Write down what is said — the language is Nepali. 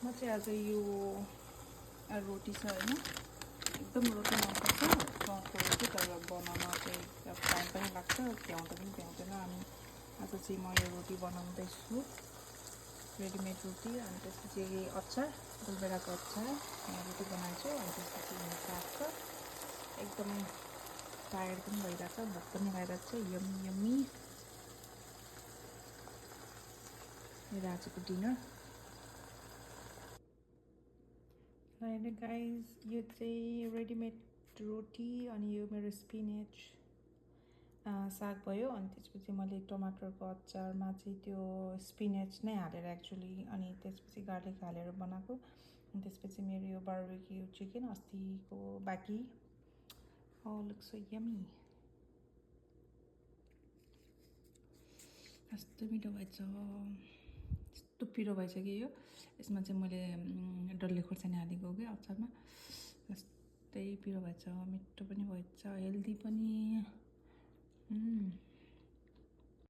म चाहिँ आज यो रोटी छ होइन, एकदम रोटी मनपर्छ गाउँको रोटी, तर बनाउन चाहिँ टाइम पनि लाग्छ, भ्याउँदा पनि भ्याउँदैन। अनि आज चाहिँ म यो रोटी बनाउँदैछु, रेडिमेड रोटी। अनि त्यसपछि अचार, गोलभेडाको अचार रोटी बनाउँछु। अनि त्यसपछि साग छ, एकदम टायर्ड पनि भइरहेछ, भोक पनि लगाइरहेको छ। यम्मी यम्मी मेरो आजको डिनर। होइन गाइज, यो चाहिँ रेडिमेड रोटी अनि यो मेरो स्पिनेच साग भयो। अनि त्यसपछि मैले टमाटरको अचारमा चाहिँ त्यो स्पिनेच नै हालेर एक्चुअली, अनि त्यसपछि गार्लिक हालेर बनाएको। अनि त्यसपछि मेरो यो बार्बिक्यू चिकन अस्तिको बाँकी। लुक्स सो यम्मी, कस्तो मिठो भएछ, यस्तो पिरो भएछ कि यो। यसमा चाहिँ मैले डल्ले खोर्सानी हालेको कि अचारमा, जस्तै पिरो भएछ, मिठो पनि भएछ, हेल्दी पनि।